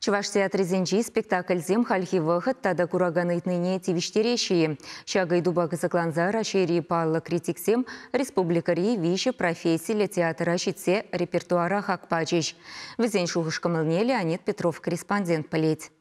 Чӑваш театрӗсенчи спектакльсем хальхи вӑхӑт тата куракан ыйтнине тивӗҫтереҫҫӗ-и? Ҫак ыйтупа кӑсӑкланса Раҫҫейри паллӑ критиксем республикӑри 3 профессиллӗ театра ҫитсе репертуара хак пачӗҫ. Вӗсен шухӑш-кӑмӑлне Леонид Петров корреспондент пӗлет.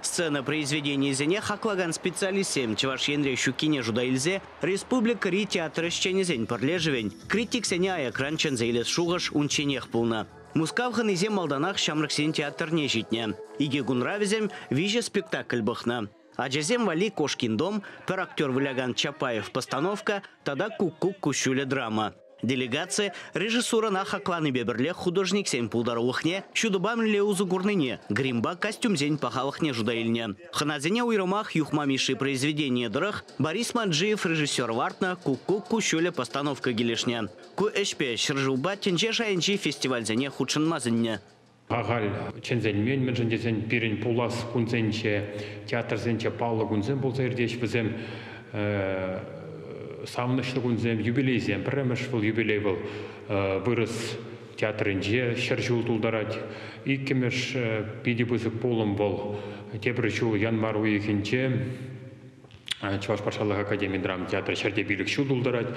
Сцена произведенийӗсене хаклакан специалистсем Чӑваш Енре ҫуккине шута илсе республикӑри театр ӗҫченӗсен пӗрлешӗвӗн критиксене аякран чӗнсе илес шухӑш унчченех пулнӑ. Мускав хӑнисем малтанах ҫамрӑксен театрне ҫитнӗ. 2 кунра вӗсем 3 спектакль пӑхнӑ. Ачасем валли «Кошкин дом», пӗр актер вылякан «Чапаев» постановка тата «Куккук куҫҫулӗ» драма. Делегаци режиссурӑна хакланипе пӗрлех художниксен пултарулӑхне, ҫутӑпа мӗнле усӑ курнине, гримпа костюмсен пахалӑхне шута илнӗ. Хӑнасене уйрӑмах Юхма Мишши произведенийӗ тӑрӑх Борис Манджиев режиссер лартнӑ «Куккук куҫҫулӗ» постановка килӗшнӗ. Ку ӗҫпе ҫӗршывпа тӗнче шайӗнчи фестивальсене хутшӑнма сӗннӗ. Ахаль чӗнсенмен, мӗншӗн тесен пирӗн пулас кунсенче, театрсенче паллӑ кунсем пулса иртеҫ. Вӗсем савӑнӑҫлӑ кунсем, юбилейсем. Пӗрремӗш вӑл юбилей вӑл вырӑс театрӗнче 100 ҫул тултарать. Иккӗмӗш питӗ пысӑк пулӑм вӑл тепӗр ҫул январь уйӑхӗнче Чӑваш патшалӑх академи драма театрӗ 105 ҫул тултарать.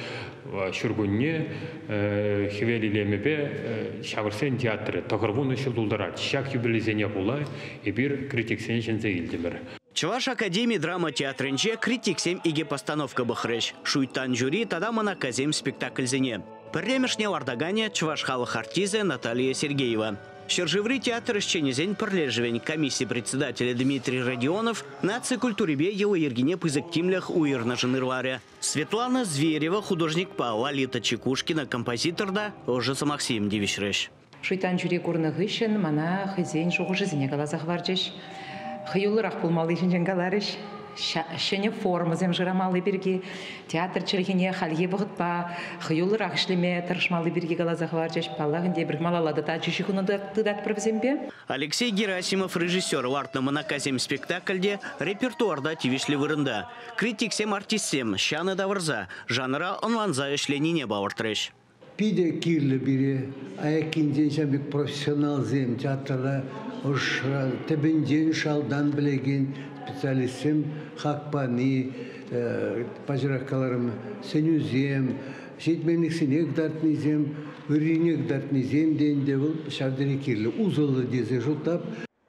Ҫуркунне хӗвел илемӗпе Ҫавӑрсен театрӗ 90 ҫул тултарать. Ҫак юбилейсене пула эпир критиксене чӗнсе илтӗмӗр. Чӑваш академи драма театрӗнче критиксем 2 постановка пӑхрӗҫ. «Шуйттан чури» тата «Мӑнаккасем» спектакльсене. Пӗрремӗшне лартаканӗ чӑваш халӑх артисчӗ Наталья Сергеева. Ҫӗршыври театр ӗҫченӗсен пӗрлешӗвӗн комисси председателӗ Дмитрий Родионов наци культурипе йӑла-йӗркине пысӑк тимлӗх уйӑрнӑшӑн ырларӗ. Светлана Зверева художникпа Лолита Чекушкина композитор та ӑшӑ сӑмахсем тивӗҫрӗҫ. Шуйттан чури курнӑ хыҫҫӑн мана хӑйсен шухӑшӗсене каласа хӑварчӗҫ. Хӑюллӑрах пулмалли ҫинчен каларӗҫ. Ҫӗнӗ формӑсем шырамалли пирки, театр чӗлхине хальхи вӑхӑтпа хӑюллӑрах ӗҫлеме тӑрӑшмалли пирки каласа хӑварчӗҫ. Паллах, ӗнтӗ эпир малалла та тачӑ ҫыхӑну тытатпӑр вӗсемпе. Алексей Герасимов режиссер лартнӑ «Мӑнаккасем» спектакльте репертуарта тивӗҫлӗ вырӑнта. Критиксем артистсем ҫанӑ тавӑрса, жанра ӑнланса ӗҫленине палӑртрӗҫ. Питӗ кирлӗ пире аяккинчен ҫав пек профессионалсем театра ӑшра тӗпӗнчен шалтан пӗлекен специалистсем хак пани, паҫӑрах каларӑм, сӗнӳсем, ҫитменлӗхсене кӑтартнисем, ыррине кӑтартнисем те ӗнтӗ вӑл ҫав тери кирлӗ, усӑллӑ тесе шутлап.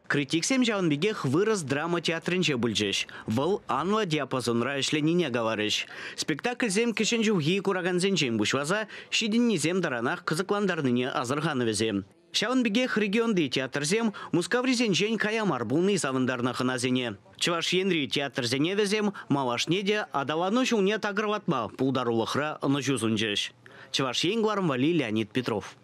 Критиксем ҫавӑн пекех вырӑс драма театрӗнче пулчӗҫ. Вӑл анлӑ диапазонра ӗҫленине каларӗҫ. Спектакльсем кӗҫӗн ҫулхи куракансенчен пуҫласа ҫитӗннисем таранах кӑсӑклантарнине асӑрханӑ вӗсем. Ҫавӑн пекех регионти театрсем Мускаврисенчен кая мар пулни савӑнтарнӑ хӑнасене. Чӑваш Енри театрсене вӗсем малашне те аталану ҫулне такӑрлатма пултарулӑхра ӑнӑҫу сунчӗҫ. Чӑваш Ен кӑларӑм валли Леонид Петров.